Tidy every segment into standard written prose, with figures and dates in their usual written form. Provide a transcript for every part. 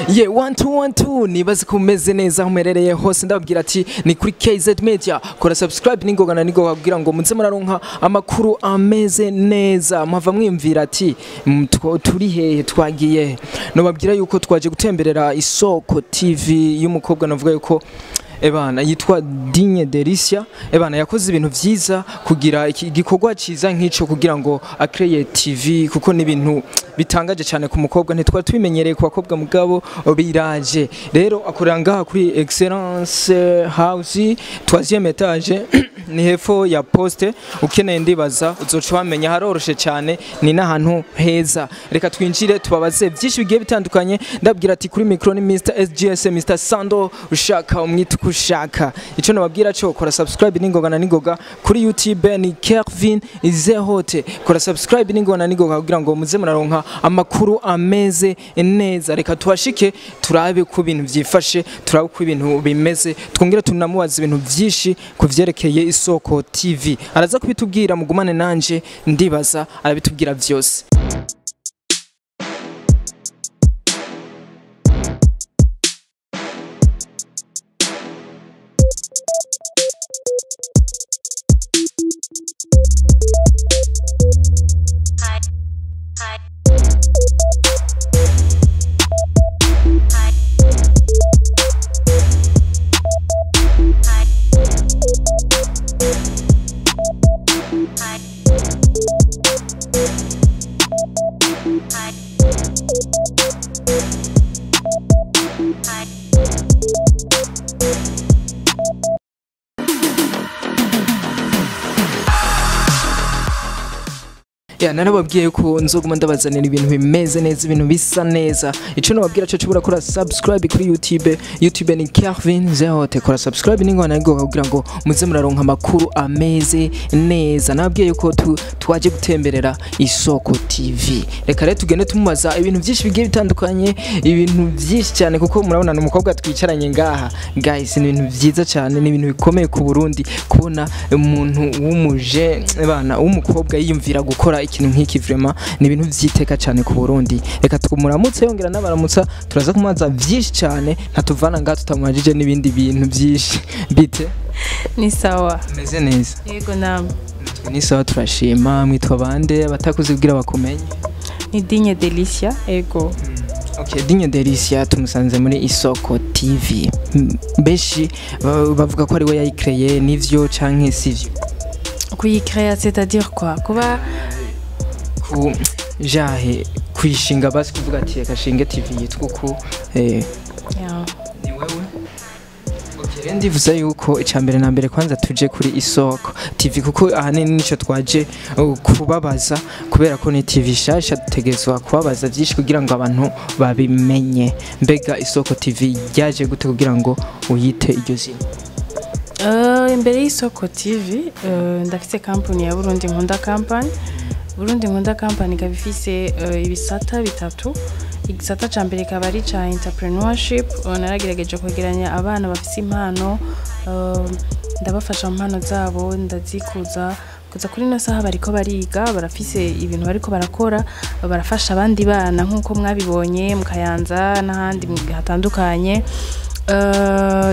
Ye 1 2 1 2, nibaze ko umeze neza aho umerereye hose. Ndababwira ati ni kuri KZ Media, kora subscribe ningoga na ningoga kugira ngo muze muraronka amakuru ameze neza. Muhava mwiyumvira ati turi hehe, twagiye he? Nobabwira yuko twaje gutemberera Isoko TV y'umukobwa navuga yuko ebana yitwa Digne Delicia. Ebana yakoze ibintu vyiza kugira igikorwa ciza nk'ico kugira ngo akreye TV, kuko ni ibintu bitangaje cyane ku mukobwa, ntitwari tubimenyereye ku bakobwa, mugabo biraje. Rero akorera ngaha kuri Excellence House, troisième étage, ni hepfo ya poste. Ukeneye ndibaza uzoca wamenya, haroroshe cyane, ni n'ahantu heza. Reka twinjire tubabaze byinshi bigiye bitandukanye. Ndabwira ati kuri micro ni Mr SGS, Mr Sando, ushaka umwita uko ushaka. Ico nababwira cyo, kora subscribe ningoga na ningoga. Kuri YouTube ni Kelvin Zehote, kora subscribe ningoga na ningoga kugira ngo muze muraronka amakuru ameze neza. Reka tuhashike turabe ko ibintu vyifashe, turabe ko ibintu bimeze, twongere tunamubaza ibintu byinshi ku vyerekeye Isoko TV. Araza kubitubwira, mugumane nanje, ndibaza arabitubwira vyose. Ya, narababwiye ko nzoguma ndabazanira ibintu bimeze neza, ibintu bisa neza. Ico nababwira cyo, cubura kora subscribe kuri YouTube. YouTube ni Kelvin Zehote, kora subscribe n'ingona ngo kugira ngo muze muraronka amakuru ameze neza. Nababwiye ko twaje gutemberera Isoko TV. Reka rero tugende tumubaza ibintu byinshi bigiye bitandukanye, ibintu byinshi cyane, kuko murabona ni umukobwa twicaranye ngaha. Guys, ni ibintu byiza cyane, ni ibintu bikomeye ku Burundi kubona umuntu w'umuje bana w'umukobwa yiyumvira gukora ikintu nk'iki. Vraiment ni ibintu vyiteka cyane ku Burundi. Reka tumuramutse yongera n'abaramutsa, turaza kumubaza vyinshi cyane, ntatuvana ngaha tutamubajije n'ibindi bintu byinshi. Bite? Ni sawa. Meze neza? Yego, namwe? Natwe ni sawa, turashima. Mwitwa bande, abatakuzi kugira bakumenye? Ni Digne Delicia, ego. Okay, Digne Delicia tumusanze muri Isoko TV. Benshi bavuga ko ari we yayikreye, nivyo canke sivyo? Kuyikrea, c'est-à-dire quoi? Kuba Ku jahe kwishinga, basi kuvuga ati reka shinge TV yitwa uku. Yeah. Ni wewe? Okay, rero ndivuze yuko icya mbere na mbere kwanza tuje kuri Isoko TV, kuko ahanini nico twaje kubabaza, kubera ko ni TV shasha, dutegerezwa kubabaza byinshi kugira ngo abantu babimenye. Mbega Isoko TV ryaje gute kugira ngo uyite iryo zina? Imbere y'Isoko TV, ndafise company ya Burundi Nkunda Company. Burundi Nkunda Company ikaba ifise ibisata bitatu. Igisata ca mbere ikaba ari ca entrepreneurship. Naragerageje kwegeranya abana bafise impano, ndabafasha mu mpano zabo, ndazikuza. Kuza kuri ino saha bariko bariga, barafise ibintu bariko barakora, barafasha abandi bana nk'uko mwabibonye mu Kayanza n'ahandi hatandukanye.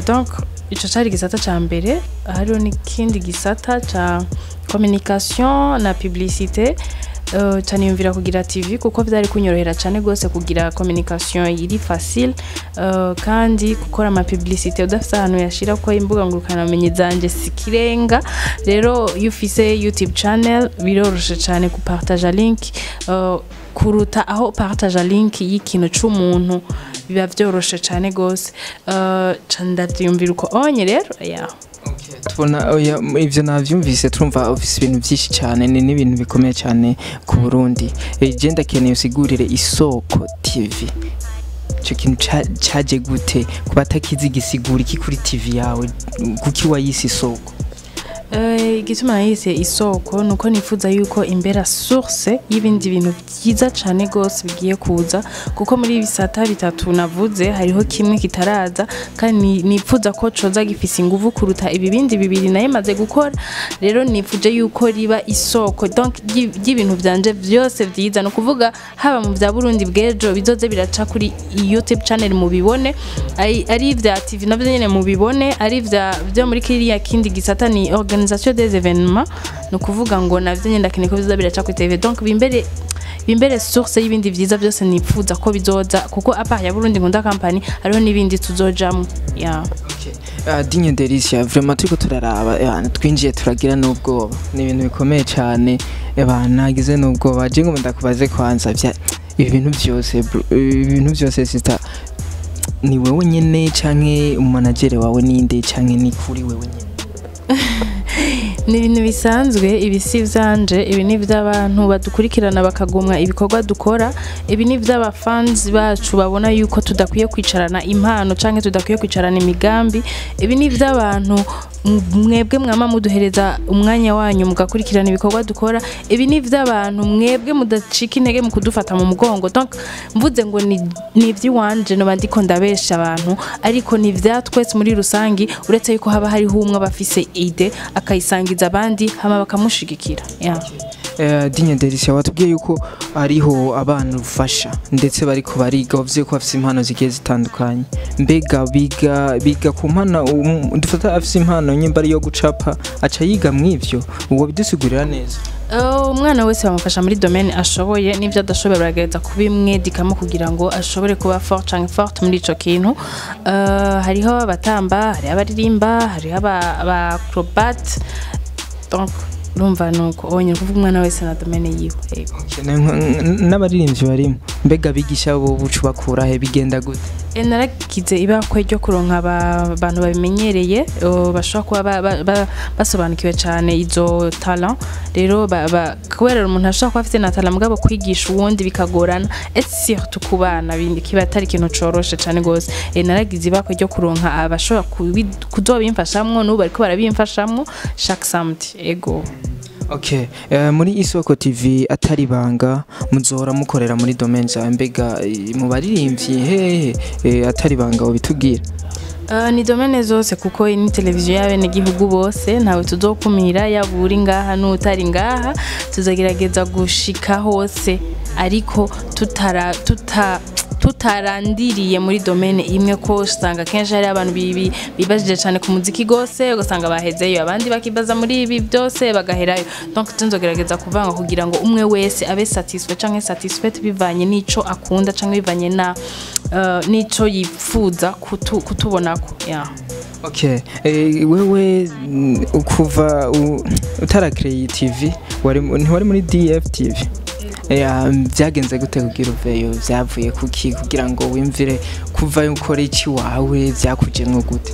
Donc ico cari igisata ca mbere. Hariho n'ikindi gisata ca communication na publicité. Caniyumvira kugira TV kuko vyari kunyorohera cane gose kugira communication iri facile, kandi gukora ama publicité udafise ahantu yashira, ko imbuga ngurukanabumenyi zanje sikirenga. Rero iyo ufise YouTube channel biroroshe cane gupartaja link, kuruta aho partaja link y'ikintu c'umuntu, biba vyoroshe cane gose. Ca ndavyiyumvira uko onye rero, yeah. Tubona oya, ivyo navyumvise, turumva ufise ibintu vyinshi cyane, ni n'ibintu bikomeye cyane ku Burundi. Je ndakeneye usigurire Isoko TV, ico kintu caje gute, kuba atakizi gisigura iki kuri TV yawe, kuki wayise Isoko? Igituma nayise Isoko nuko nifuza yuko imbera source y'ibindi bintu byiza cane gose bigiye kuza, kuko muri ibisata bitatu navuze hariho kimwe kitaraza, kandi nifuza ko coza gifise inguvu kuruta ibi bindi bibiri naye maze gukora. Rero nifuje yuko riba isoko donc y'ibintu vyanje vyose vyiza, no kuvuga haba mu vya Burundi bw'ejo bizoze biraca kuri YouTube channel mubibone, ari vya TV navyo nyene mubibone, ari vya byo muri kiriya kindi gisata ni organisation des événements, no kuvuga ngo navyo nyene ndakeneye ko bizoza biraca kuri TV. Donc bimbere source y'ibindi vyiza byose nipfuza ko bizoza, kuko à part ya Burundi Nkunda Company hariho n'ibindi tuzojamwo, yeah. Okay. Digne Delicia, vraiment turiko turaraba twinjiye turagira n'ubwoba, ni ibintu bikomeye cyane, nagize n'ubwoba. Je ngo ndakubaze kwanza, vya ibi bintu byose bro, ibi bintu byose sister, ni wewe nyene canke umanagere wawe ninde, canke ni kuri wewe nyene? Ni ibintu bisanzwe, ibi si ivyanje, ibi ni ivy'abantu badukurikirana bakagomwa ibikorwa dukora, ibi ni ivy'abafans bacu babona yuko tudakwiye kwicarana impano canke tudakwiye kwicarana imigambi, ibi ni ivy'abantu mwebwe mwama muduhereza umwanya wanyu mugakurikirana ibikorwa dukora, ibi ni ivy'abantu mwebwe mudacika intege mu kudufata mu mugongo. Donc mvuze ngo ni ivy'iwanje noba ndiko ndabesha abantu, ariko ni ivya twese muri rusangi, uretse yuko haba hariho umwe aba afise idée akayisangiza abandi hama bakamushigikira, yeah. Digne Delicia, watubwiye yuko hariho abana ufasha ndetse bariko bariga, wavuze ko bafise impano zigiye zitandukanye. Mbega biga ku mpano, dufata afise impano nyimba ari yo gucapa aca yiga mw'ivyo, uwo bidusigurira neza? Umwana wese bamufasha muri domaine ashoboye, n'ivyo adashoboye baragerageza kubimwedikamo kugira ngo ashobore kuba fort canke forte muri ico kintu. Hariho abatamba, hariho abaririmba, hariho aba acrobat, donc urumva nuko onye kuvuga umwana wese na domaine yiwe, yego. Okay, n'abaririmbyi barimo, mbega bigisha bo bucu bakura he, bigenda gute? Naragize ibakwe ryo kuronka abantu babimenyereye, bashobora kuba basobanukiwe cane izo talent. Rero kubera umuntu ashobora kuba afite na talent mugabo kwigisha uwundi bikagorana, et surtout ku bana bindi kiba atari ikintu coroshe cane gose. Naragize ibakwe ryo kuronka abashobora kuzobimfashamwo, n'ubu bariko barabimfashamwo chaque samedi, ego. Okay, muri Isoko TV atari banga muzohora mukorera muri domaine zawe, mbega mu baririmbyi hehe, atari banga ubitubwira? Ni domaine zose, kuko ni televiziyo y'abenegihugu bose, ntawe tuzokumira, yaba uri ngaha n'utari ngaha, tuzagerageza gushika hose, ariko tutara tuta tutarandiriye muri domaine imwe, ko usanga kenshi hari abantu bibajije cyane ku muziki gose, ugasanga bahezeyo, abandi bakibaza muri ibi byose bagaherayo. Donc tuzogerageza kuvanga kugira ngo umwe wese abe satisfait canke satisfaite bivanye n'ico akunda canke bivanye na n'ico yipfuza kutubonako, yeah. Okay, wewe kuva utarakireye TV wari ntiwari muri DFTV? Byagenze gute kugira uveyo, vyavuye kuki kugira ngo wimvire kuva ukora iki wawe, vyakujemwo gute?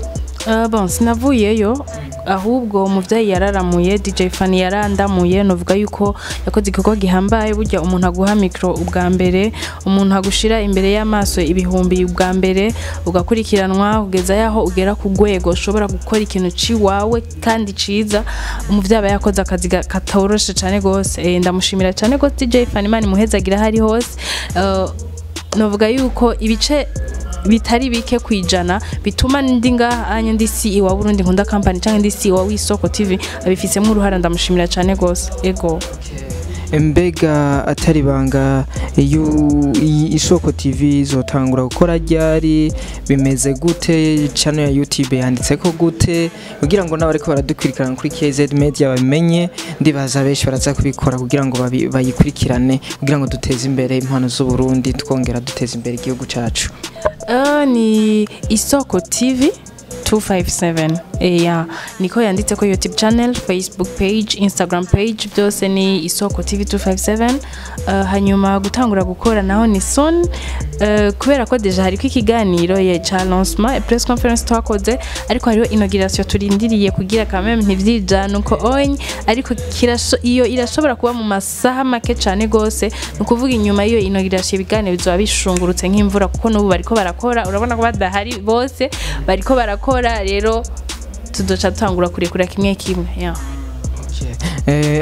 Bon, sinavuyeyo, ahubwo umuvyeyi yararamuye, DJ Fanny yarandamuye. Novuga yuko yakoze igikorwa gihambaye. Burya umuntu aguha micro ubwa mbere, umuntu agushira imbere y'amaso ibihumbi ubwa mbere, ugakurikiranwa kugeza yaho ugera ku rwego ushobora gukora ikintu ciwawe kandi ciza, umuvyeyi aba yakoze akazi katoroshe cane gose. Ndamushimira cane gose DJ Fanny, Imana imuhezagira aho ari hose. Novuga yuko ibice bitari bike kwijana bituma ndi ngaha anye ndi CEO wa Burundi Nkunda Company canke ndi CEO wa Isoko TV abifisemo uruhara, ndamushimira cane gose, ego. Mbega atari banga, iyo Isoko TV izotangura gukora ryari, bimeze gute, channel ya YouTube yanditseko gute, kugira ngo n'abariko baradukurikirana kuri KZ Media babimenye? Ndibaza benshi baraza kubikora kugira ngo bayikurikirane, kugira ngo duteze imbere impano z'u Burundi, twongera duteze imbere igihugu cacu. Ni Isoko TV 257, yeah. Niko yanditse ko YouTube channel, Facebook page, Instagram page, byose ni Isoko TV 257. Hanyuma gutangura gukora naho ni soon, kubera ko déjà hariko ikiganiro ya ca lancement et press conference twakoze, ariko hariho inauguration turindiriye kugira quand même ntivyijana uko onye, ariko iyo irashobora kuba mu masaha make cane gose. Ni ukuvuga inyuma y'iyo inauguration ibiganiro bizoba bishungurutse nk'imvura, kuko n'ubu bariko barakora, urabona ko badahari bose bariko barakora, rero tuzoca dutangura kurekura kimwe kimwe, yeah.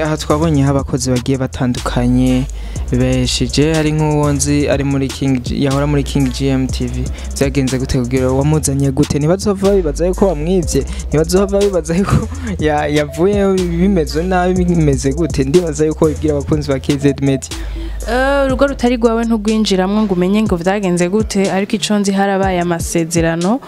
Aha twabonye abakozi bagiye batandukanye benshi. Je hari nk'uwo nzi ari muri King G, yahora muri King GMTV. Byagenze gute kugira wamuzanye gute? Ntibazova bibaza yuko wamwivye, ntibazova bibaza yuko yavuye bimeze nabi, bimeze gute? Ndibaza yuko ibwira abakunzi ba KZ Media. Urugo rutari rwawe ntugwinjiramwo ngo umenye ngo vyagenze gute, ariko ico nzi harabaye amasezerano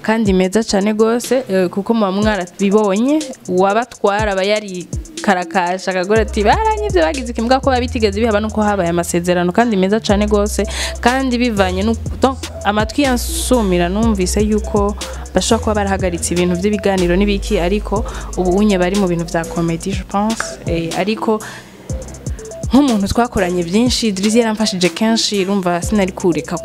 kandi meza cane gose, kuko muba mwarabibonye uwabatwara aba yari karakasha akagora ati baranyivye bagize ikimbwa ko babitigeze bihaba, nuko habaye amasezerano kandi meza cane gose, kandi bivanye donc amatwi yansumira numvise yuko bashobora kuba barahagaritse ibintu vy'ibiganiro n'ibiki, ariko ubu unye bari mu bintu vya comedy je pense, ariko nk'umuntu twakoranye byinshi Idris yaramfashije kenshi, urumva sinari kureka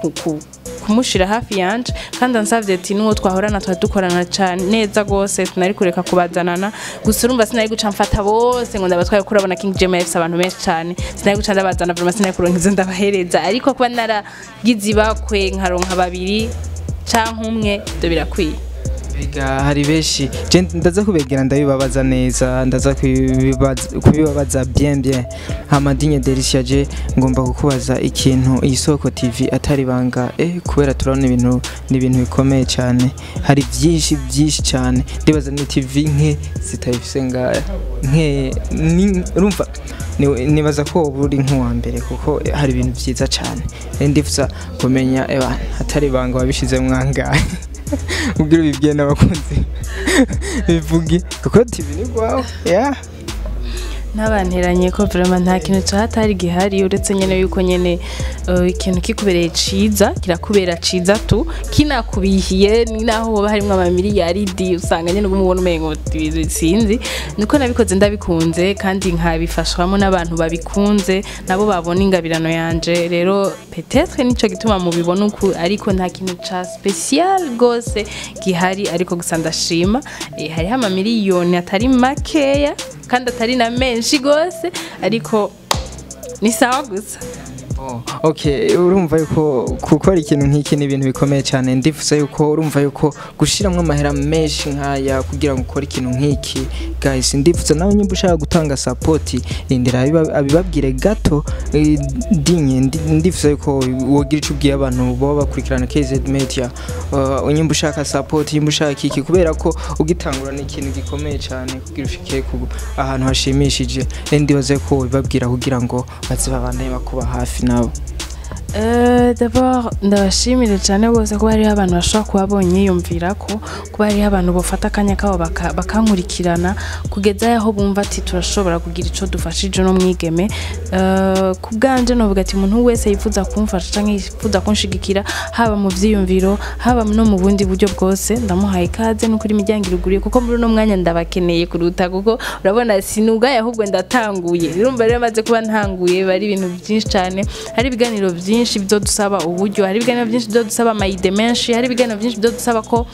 kumushira hafi yanje, kandi ansavye ati nuwo twahorana twari dukorana cyane neza gose, sinari kureka kubazanana gusa, urumva sinari guca mfata bose ngo ndabatwaye, kuko urabona King James afise abantu benshi cyane, sinari guca ndabazana vraiment, sinari kuronka izo ndabahereza, ariko kuba naragize ibakwe nkaronka babiri canke umwe ibyo birakwiye. Mbega hari benshi, je ndaza kubegera ndabibabaza neza, ndaza kubibabaza bien bien. Hama Digne Delicia, je ngomba kukubaza ikintu iyi Soko TV atari banga, kubera turabona ibintu ni ibintu bikomeye cyane, hari byinshi byinshi cyane, ndibaza ni TV nke zitayifise ngaya nke urumva nibaza ko woba uri nk'uwa mbere kuko hari ibintu byiza cyane. Ndifuza kumenya eba atari banga wabishize mwangahe ubwira ubibwiye n'abakunzi bivuge kuko TV ni gwawe ya Ntabanteranye ko vraiment nta kintu cahatari gihari, uretse nyene yuko nyene ikintu kikubereye ciza kirakubera ciza tu kinakubihiye, ni naho hoba harimwo amamiliyaridi usanga nyene uguma ubona umengo sinzi niko nabikoze ndabikunze, kandi nkabifashwamo n'abantu babikunze nabo babona ingabirano yanje, rero peut-être nico gituma mubibona uku, ariko nta kintu ca special gose gihari, ariko gusa ndashima, hariho amamiliyoni atari makeya kandi atari na menshi gose, ariko ni sawa gusa. Oh, okay, urumva yuko gukora ikintu nk'iki ni ibintu bikomeye cyane, ndifuza yuko urumva yuko gushiramwo amahera menshi nkaya kugira ngo ukore ikintu nk'iki guys, ndifuza nawe nyimba ushaka gutanga support rindira abibabwire gato. Dinye ndifuza yuko wogira ico ubwiye abantu baba bakurikirana KZ Media, nyimba ushaka support, nyimba ushaka iki, kubera ko ugitangura ni ikintu gikomeye cyane kugira ushike ahantu hashimishije, ndibaza ko ubibabwira kugira ngo baze babandanye bakuba hafi nabo. D'abord ndabashimire cyane rwose kuba hariho abantu bashobora kuba bonyiyumvira ko kuba hariho abantu bafata akanya kabo bakankurikirana kugeza aho bumva ati turashobora kugira ico dufashije no mwigeme. Ku bwanje novuga ati umuntu wese yifuza kumfasha canke yifuza kunshigikira haba mu vyiyumviro haba no mu bundi buryo bwose, ndamuhaye ikaze n'ukuri imiryango iruguriye, kuko muri uno mwanya ndabakeneye kuruta, kuko urabona sinugaye ahubwo ndatanguye, urumva rero maze kuba ntanguye bari ibintu byinshi cyane, hari ibiganiro byinshi byo dusaba uburyo, hari ibiganiro byinshi byo dusaba amayide menshi, hari ibiganiro byinshi byo dusaba ko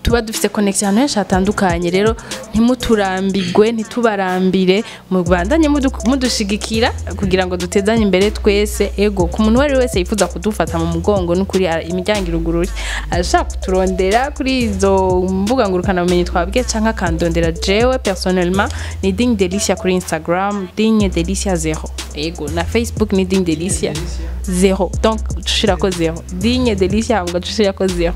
tuba dufite connection ahantu henshi hatandukanye, rero ntimuturambigwe ntitubarambire, mubandanye mudushigikira kugira ngo dutezanye imbere twese. Ego ku muntu uwo wese yifuza kudufata mu mugongo n'ukuri imiryango iruguruye, ashaka kuturondera kuri izo mbuga ngurukanabumenyi twabwiye canke akandondera jewe personnellement ni Digne Delicia kuri Instagram, Digne Delicia 0, ego na Facebook ni Digne Delicia 0, donc ushirako 0 Digne Delicia ngo ushirako 0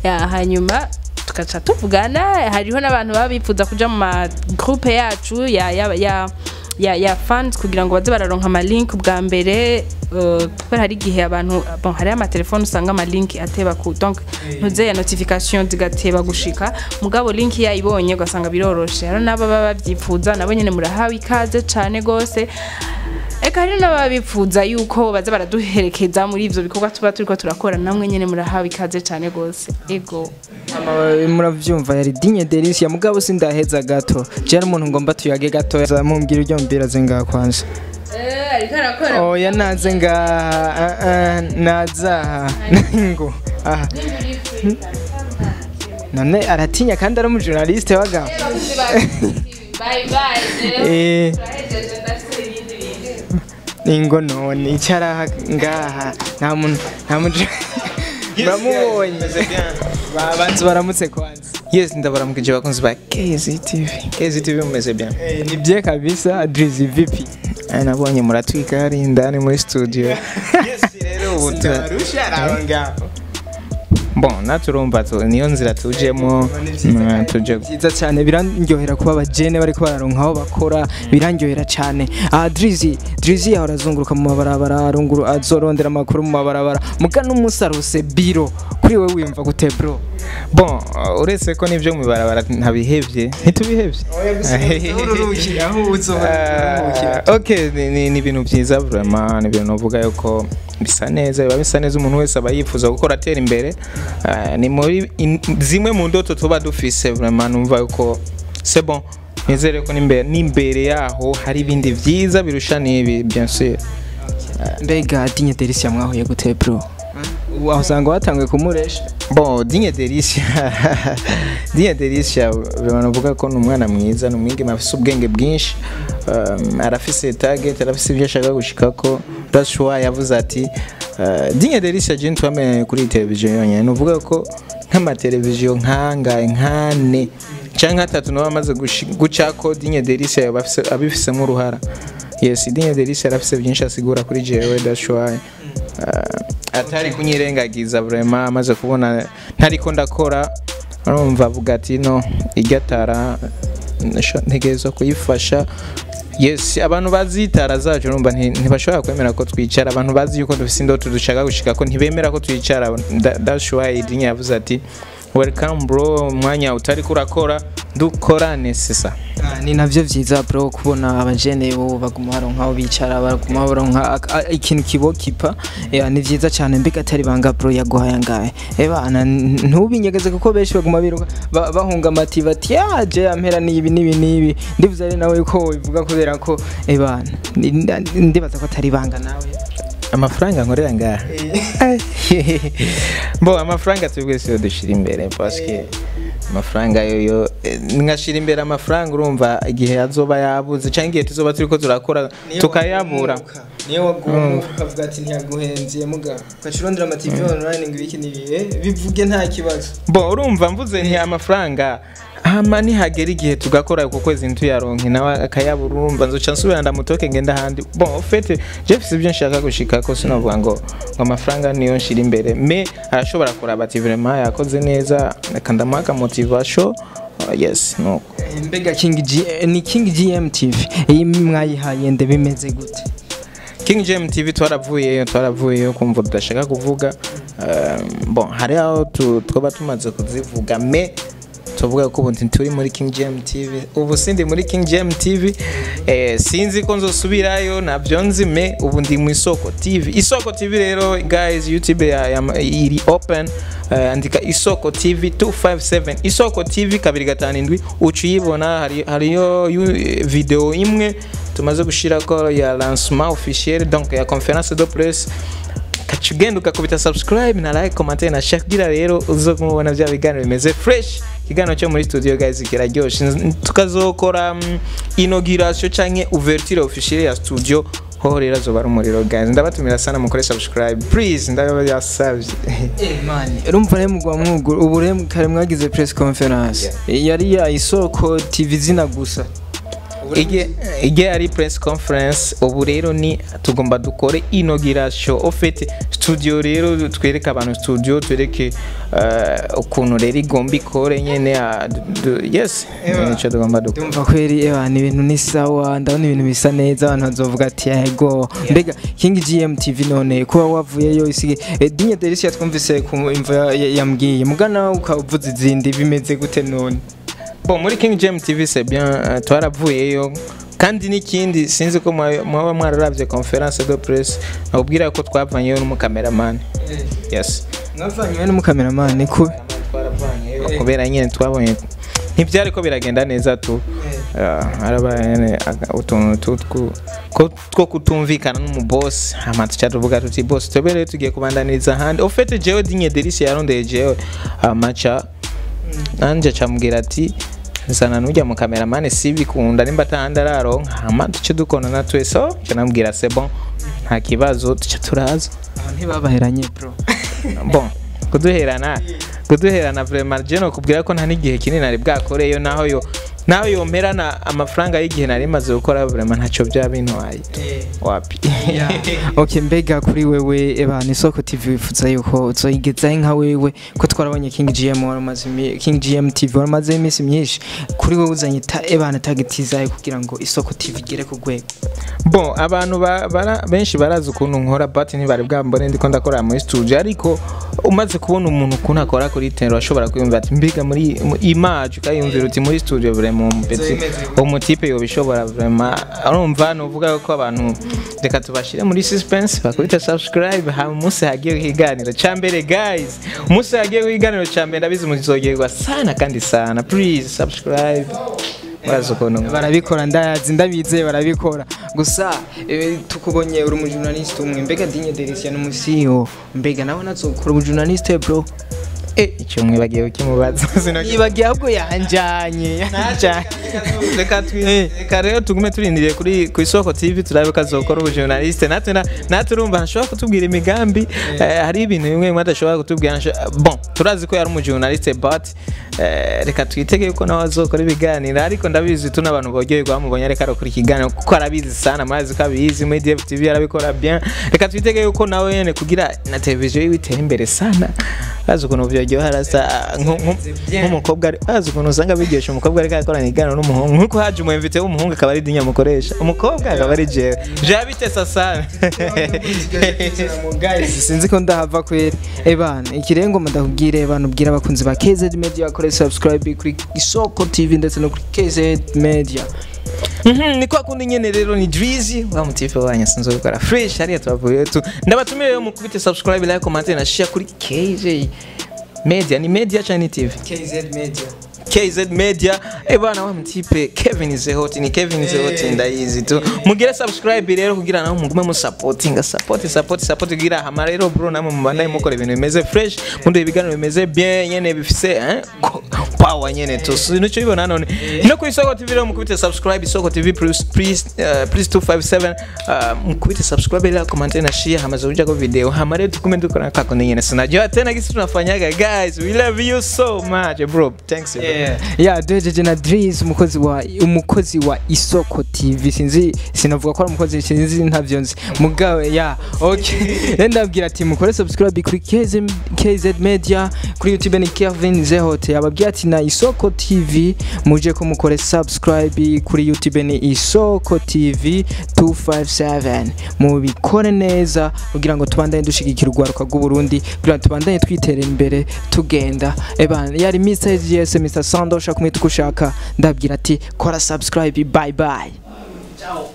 ya, hanyuma tugaca tuvugana. Hariho n'abantu baba bifuza kuja mu ma groupe yacu ya fans kugira ngo baze bararonka ama link bwa mbere, kubera hari igihe abantu bon hari ama telefone usanga ama link ateba ku donc ntuze ya notification zigateba gushika, mugabo link yayibonye ugasanga biroroshe. Hariho n'aba baba bavyifuza nabo nyene murahawe ikaze cane gose. Eka hari n'ababifuza yuko baza baraduherekeza muri ivyo bikorwa tuba turiko turakora, namwe nyene murahawe ikaze cane gose. Ego muravyumva yari Digne Delicia, mugabo sindaheza gato, je ari umuntu ngomba tuyage gato, mumbwira uryo mbira zenga kwanza. Ariko arakora. Oya naze nga naza ngo aha none aratinya kandi ari umujournaliste waga. Bye bye. Ingo none icara ngaha nta muntu bamubonye babanza baramutse kwanza. Yes, ndabaramukije bakunzi ba KZTV. KZTV, mumeze bien? Ni bien kabisa. Drizzy, vipi? Nabonye muratwika hari indani muri studio. Yes, rero ubu Arusha ngaho. Bon, naturumva tu niyo nzira tujemo, tuje. Byiza cyane, birandyohera kuba abajene bariko bararonka aho bakora, birandyohera cyane. Ah, Drizzy, Drizzy yahora azunguruka mu mabarabara, arunguru azorondera amakuru mu mabarabara, muga n'umusaruse biro kuri wewe wiyumva gute, bro? Bon, uretse ko nivyo mu ibarabara ntabihevye, ntitubihevye. Aho uzohora. Okay, ni ibintu byiza vraiment, ni ibintu novuga yuko bisa neza, biba bisa neza, umuntu wese aba yifuza gukora atera imbere. Ni muri zimwe mu ndoto tuba dufise vraiment, numva yuko c'est bon. Nizere ko n'imbere yaho hari ibindi vyiza birusha n'ibi, bien sûr. Mbega Dinye Delicia mwahuye gute, bro? Ubu aho usanga watanguye kumuresha. Bon, Dinye Delicia, Dinye Delicia vraiment novuga ko ni umwana mwiza, ni umwigeme afise ubwenge bwinshi, arafise target, arafise ibyo ashaka gushikako. That's why yavuze ati Dinye Delicia je twamenye kuri television yonyene, nuvuga ko nk'amateleviziyo nkangaye nkane canke atatu nawe amaze gucako Dinye Delicia yoba abifisemo uruhara. Yes, Dinye Delicia arafise byinshi asigura kuri jewe, that's why atari kunyirengagiza vraiment, amaze kubona ntariko ndakora, urumva avuga ati no igatara ntegerezwa kuyifasha. Yes, abantu bazi itara zacu, urumva ntibashobora kwemera ko twicara. Abantu bazi yuko dufise indoto dushaka gushika ko ntibemera ko twicara. That's why Dinye yavuze ati welcome bro, umwanya utari kurakora dukorane sisa. Ah, ni navyo vyiza, bro, kubona abajene bo baguma baronka aho bicara, baguma baronka ikintu kibokipa. Ni vyiza cyane. Mbega atari banga, bro, yaguhaye angahe? Bana, ntubinyegeze kuko benshi baguma biruka bahunga amati bati yaje yampera n'ibi n'ibi n'ibi. Ndivuze ari nawe ko bivuga kubera ko bana ndibaza ko atari banga nawe. Amafaranga nkorera ngaha, bo amafaranga twebwe siyo dushira imbere, parce que amafaranga yoyo nkashira imbere amafaranga, urumva igihe azoba yabuze cyangwa igihe tuzoba turiko turakora tukayabura. Niyo waguma ukavuga ati ntiyaguhenze, muga ukacurondera ama TV online ngo ibiki n'ibihe, bivuge nta kibazo. Bo urumva mvuze nti amafaranga, hama nihagera igihe tugakora uko kwezi ntuyaronke nawe akayabura, urumva nzoca nsubira ndamutoke ngenda ahandi. Bon, en fait je mfise ibyo nshaka gushikako, sinavuga ngo amafaranga niyo nshira imbere, mais arashobora kuraba ati vraiment yakoze neza, reka ndamuha aka motivation. Yes, nuko. Mbega King G, ni King GM TV, iyi mwayihaye nde, bimeze gute? King GM TV twaravuyeyo kumva tudashaka kuvuga. Bon, hari aho twaba tumaze kuzivuga, mais tuvuga ko ubu turi muri King GM TV, ubu sindi muri King GM TV, sinzi ko nzosubirayo, nabyo nzi, mais ubu ndi mu Isoko TV. Isoko TV rero guys, YouTube iri open, andika Isoko TV 257, Isoko TV 257, uca uyibona. Hariyo video imwe tumaze gushirako ya lancement officiel, donc ya conférence de presse. Kaca ugenda ugakubita subscribe na like, commentaire na share, kugira rero uzo kumubona bya biganiro bimeze fresh. Ikiganiro cyo muri studio guys kiraryoshe. Tukazokora inauguration canke ouverture officielle ya studio, hoho rero azoba ari umuriro. Guys, ndabatumira sana mukore subscribe please, ndabasavye. Man, urumva rero mugwa mwuguru ubu rero kare mwagize press conference yari ya Isoko TV zina gusa. Ige ari press conference, ubu rero ni tugomba dukore inauguration au fait studio, rero twereke abantu studio, twereke ukuntu rero igomba ikore nyene, yes, nico tugomba dukore. Ndumva kweri eba ni ibintu ni sawa, ndabona ibintu bisa neza, abantu bazovuga ati yego. Mbega King GM TV none kuba wavuyeyo isige Dinye Delicia twumvise ku imvo yambwiye, mugana ukavuza izindi, bimeze gute none? Bon, muri King James TV c'est bien, twaravuyeyo, kandi n'ikindi sinzi ko mwaba mwararavye conférence de presse, nakubwira ko twavanyeyo n'umucameraman. Yes. Mwavanywe n'umucameraman ku Twaravanyeyo kubera nyene twabonye ntivyari ko biragenda neza tu. Harabaye nyene utuntu two kutumvikana n'umuboss, hama tuca tuvuga tuti boss, twebwe rero tugiye kubandaniriza ahandi. Au fait jewe Dinye Delicia yarondeye jewe, hama ca nanje camubwira ati zana nujya mu cameraman, sibikunda nimba atahandi araronka, hama duce dukonana twese. So ca namubwira c'est bon, nta kibazo, duce turaza. Aho ntibabaheranye, bro? Bon, Kuduherana vraiment je no kubwira ko nta n'igihe kinini nari bwakoreyo, naho yomperana amafaranga y'igihe nari maze gukora, vraiment ntacyo byaba bintwaye, wapi. Okay, mbega kuri wewe, ebana, Isoko TV wifuza yuko uzoyigezaho nka wewe, ko twarabonye King GM waramaze King GM TV waramaze iminsi myinshi, kuri wewe uzanye ebana target zawe kugira ngo Isoko TV igere ku rwego? Bon, abantu benshi barazi ukuntu nkora, but ntibari bwambone ndiko ndakora muri studio. Ariko umaze kubona umuntu ukuntu akora kuri terrain, urashobora kwiyumvira ati mbega muri image, ukayumvira uti muri studio vraiment umupeti, umutipe yobishobora vraiment. Urumva, nuvuga ko abantu reka tubashire muri suspense, bakubita subscribe, hama umunsi hagiye ikiganiro ca mbere, guys, umunsi hagiye ikiganiro ca mbere, ndabizi muzogerwa sana kandi sana. Please subscribe, murazi ukuntu Barabikora, ndayazi, ndabizeye barabikora. Gusa tukubonye uri umujournaliste umwe, mbega Dinye Delicia n'umusiyo, mbega nawe nazokora ubujournaliste, bro? Icyo mwibagiye ukimubaza. Nibagiye, ahubwo yanjanye yanjanye. Reka rero tugume turindiriye kuri ku Isoko TV, turabe ko azokora ubujournaliste. Natwe natwe urumva ntashobora kutubwira imigambi, hari ibintu bimwe bimwe adashobora kutubwira. Bon, turazi ko yari umujournaliste, but reka twitege ko nawe azokora ibiganiro. Ariko ndabizi tu n'abantu boryoherwa bamubonye ariko arakora ikiganiro, kuko arabizi sana, murazi ko abizi muri DFTV arabikora bien. Reka twitege yuko nawe nyene kugira na televiziyo yiwe itere imbere sana. Azi ukuntu vyaryoha rasa nk'umukobwa azi ukuntu usanga bigisha umukobwa ariko akorana ikiganiro n'umuhungu, nkuko haje umu invité w'umuhungu akaba ari Dinya mukoresha, umukobwa akaba ari jewe, vyaba sana. Guys, sinzi ko ndahava kweri. Ebana, ikirengo ndakubwire, ebana, ubwira abakunzi ba KZ Media bakore subscribe kuri Isoko TV ndetse no kuri KZ Media. Ni kwa kundi nyene rero, ni Drizzy wa mutife wanyu, sinzi gukora fresh hariya twavuye tu. Ndabatumire rero mukubite subscribe, like, comment na share kuri KJ Media. Ni Media cyane TV? KZ Media. KZ Media. Bana, wa mtipe Kevin Zehot, ni Kevin Zehot, ndayizi tu. Mugire subscribe rero kugira naho mugume mu supporting, support, support, support, kugira hama rero bro namwe mubandanye mukora ibintu bimeze fresh, mundo ibiganiro bimeze bien nyene, bifise power nyene tu. Nico bibona none no kuri Isoko TV rero mukubite subscribe, Isoko TV plus, please, please 257, mukubite subscribe, like, comment na share, hama zokuja kwa video, hama rero tukume dukora kako nyene, sinajua tena gisi tunafanyaga. Guys, we love you so much, bro. Thanks, bro. Yeah, duhejeje na Drizzy, umukozi wa Isoko TV. Sinzi, sinavuga ko ari umukozi, sinzi, ntavyo nzi mugabo. Yeah, okay. Rero ndabwira ati mukore subscribe kuri KZ Media, kuri YouTube ni Kevin Zehote, ababwira ati na Isoko TV muje ko mukore subscribe kuri YouTube ni Isoko TV 257, mubikore neza kugira ngo tubandanye dushigikira urwaruka rw'u Burundi, kugira ngo tubandanye twiterera imbere tugenda. Ebana, yari Mr GS, Mr Sando, ushaka kumwita uko ushaka, ndabwira ati kora subscribe. Bye bye. Ciao.